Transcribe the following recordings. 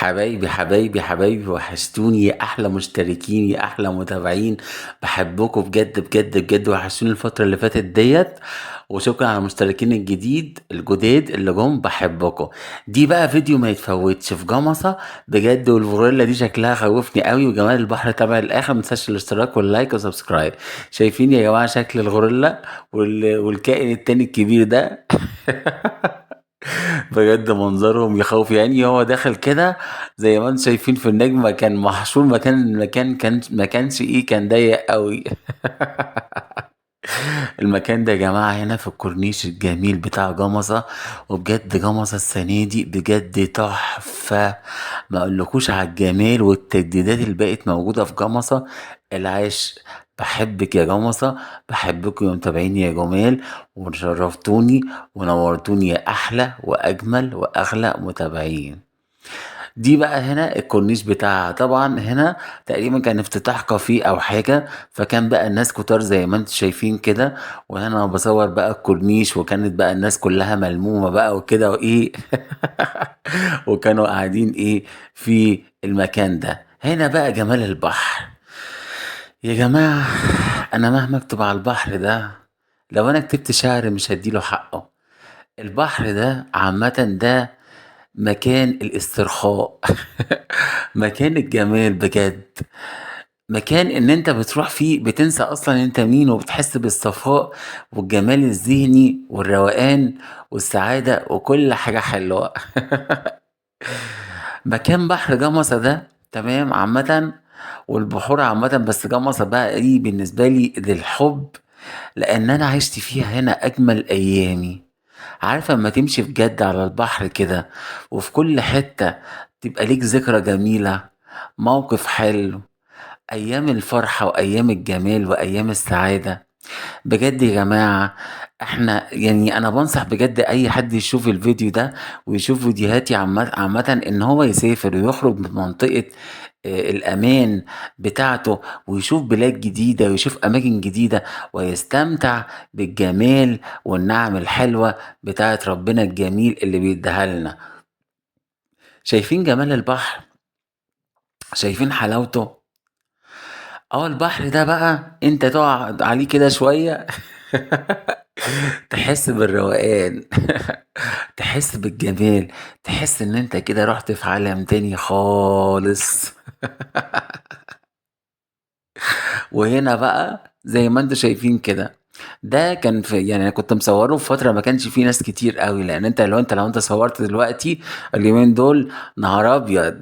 حبايبي حبايبي حبايبي، وحشتوني يا احلى مشتركين يا احلى متابعين، بحبكم بجد بجد بجد، وحشتوني الفترة اللي فاتت ديت. وشكرا على المشتركين الجديد الجداد اللي جم، بحبكم. دي بقى فيديو ما يتفوتش في جمصة بجد، والغوريلا دي شكلها خوفني قوي، وجمال البحر تبع الاخر. ما تنساش الاشتراك وال like و subscribe. شايفين يا جماعة شكل الغوريلا والكائن التاني الكبير ده؟ بجد منظرهم يخوف، يعني هو داخل كده زي ما انتم شايفين في النجمة، كان محشور مكان مكان كان ما كانش ايه، كان ضيق قوي. المكان ده يا جماعة هنا في الكورنيش الجميل بتاع جمصة، وبجد جمصة السنة دي بجد تحفة، ما اقولكوش على الجمال والتجديدات اللي بقت موجودة في جمصة. العيش بحبك يا جمصة، بحبكم يا متابعيني يا جمال، وشرفتوني ونورتوني يا أحلى وأجمل وأغلى متابعين. دي بقى هنا الكورنيش بتاعها، طبعا هنا تقريبا كان افتتاح كافيه او حاجة، فكان بقى الناس كتار زي ما انتم شايفين كده. وهنا انا بصور بقى الكورنيش، وكانت بقى الناس كلها ملمومه بقى وكده وايه وكانوا قاعدين ايه في المكان ده. هنا بقى جمال البحر يا جماعة، انا مهما اكتب على البحر ده، لو انا كتبت شعر مش هديله حقه. البحر ده عامة ده مكان الاسترخاء، مكان الجمال بجد، مكان ان انت بتروح فيه بتنسى اصلا انت مين، وبتحس بالصفاء والجمال الذهني والروقان والسعادة وكل حاجة حلوة. مكان بحر جمصة ده تمام عامة، والبحور عامة، بس جمصة بقى ايه بالنسبة لي للحب، لان انا عشت فيها هنا اجمل ايامي. عارفة اما تمشي بجد على البحر كده وفي كل حتة تبقى ليك ذكرى جميلة، موقف حلو، ايام الفرحة وايام الجمال وايام السعادة. بجد يا جماعة احنا يعني انا بنصح بجد اي حد يشوف الفيديو ده ويشوف فيديوهاتي عامة ان هو يسافر ويخرج من منطقة الامان بتاعته، ويشوف بلاد جديدة ويشوف اماكن جديدة، ويستمتع بالجمال والنعم الحلوة بتاعت ربنا الجميل اللي بيديها لنا. شايفين جمال البحر؟ شايفين حلاوته؟ البحر ده بقى انت تقعد عليه كده شوية تحس بالروقان، تحس بالجمال، تحس ان انت كده رحت في عالم تاني خالص. وهنا بقى زي ما انتوا شايفين كده، ده كان في يعني انا كنت مصوره في فتره ما كانش فيه ناس كتير قوي، لان انت لو انت صورت دلوقتي اليومين دول نهار ابيض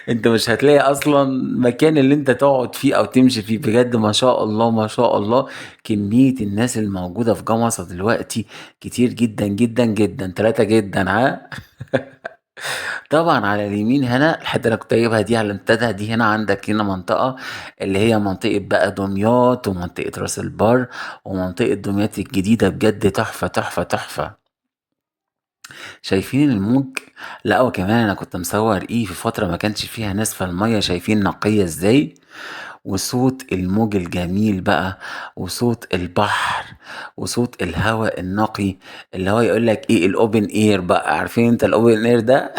انت مش هتلاقي اصلا مكان اللي انت تقعد فيه او تمشي فيه. بجد ما شاء الله ما شاء الله كميه الناس الموجوده في جمصة دلوقتي كتير جدا جدا جدا، 3 جدا. ها طبعا على اليمين هنا الحته اللي انا كنت جايبها دي على الامتداد دي، هنا عندك هنا منطقه اللي هي منطقه بقى دمياط ومنطقه راس البر ومنطقه دمياط الجديده، بجد تحفه تحفه تحفه. شايفين الموج؟ لا وكمان انا كنت مصور ايه في فتره ما كانش فيها ناس، فالميه شايفين نقيه ازاي، وصوت الموج الجميل بقى، وصوت البحر، وصوت الهواء النقي اللي هو يقول لك ايه ال open air بقى. عارفين انت ال open air ده؟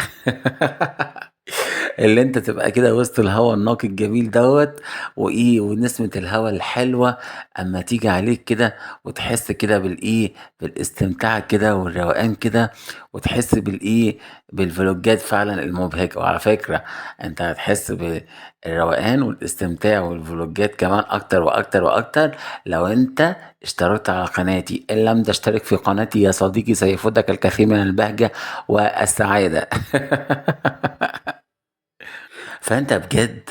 اللي انت تبقى كده وسط الهواء النقي الجميل دوت، وايه ونسمة الهواء الحلوة اما تيجي عليك كده، وتحس كده بالايه، بالاستمتاع كده والروقان كده، وتحس بالايه، بالفلوجات فعلا المبهجة. وعلى فكرة انت هتحس بالروقان والاستمتاع والفلوجات كمان اكتر واكتر واكتر لو انت اشتركت على قناتي. ان لم تشترك في قناتي يا صديقي سيفوتك الكثير من البهجة والسعادة. فانت بجد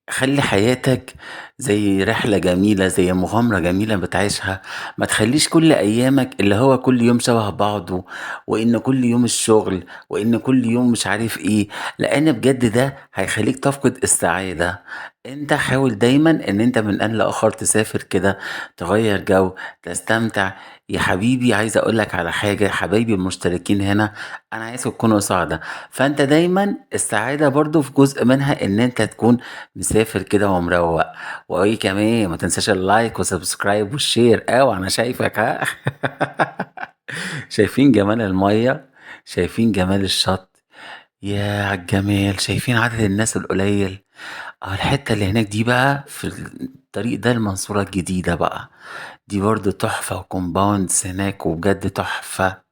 خلي حياتك زي رحلة جميلة، زي مغامرة جميلة بتعيشها. ما تخليش كل أيامك اللي هو كل يوم شبه بعضه، وإن كل يوم الشغل، وإن كل يوم مش عارف إيه، لأن بجد ده هيخليك تفقد السعادة. أنت حاول دايما إن أنت من آن لآخر تسافر كده، تغير جو، تستمتع. يا حبيبي عايز أقولك على حاجة، حبايبي المشتركين هنا، أنا عايزكم تكونوا سعداء. فأنت دايما السعادة برضو في جزء منها إن أنت تكون مسافر كده ومروق. وإيه كمان، ما تنساش ال like و subscribe وال share. أوي أنا شايفك، ها؟ شايفين جمال المية، شايفين جمال الشط، يا عالجمال، شايفين عدد الناس القليل؟ الحتة اللي هناك دي بقى في الطريق ده المنصورة الجديدة بقى، دي برضو تحفة، وكومباوندز هناك وبجد تحفة.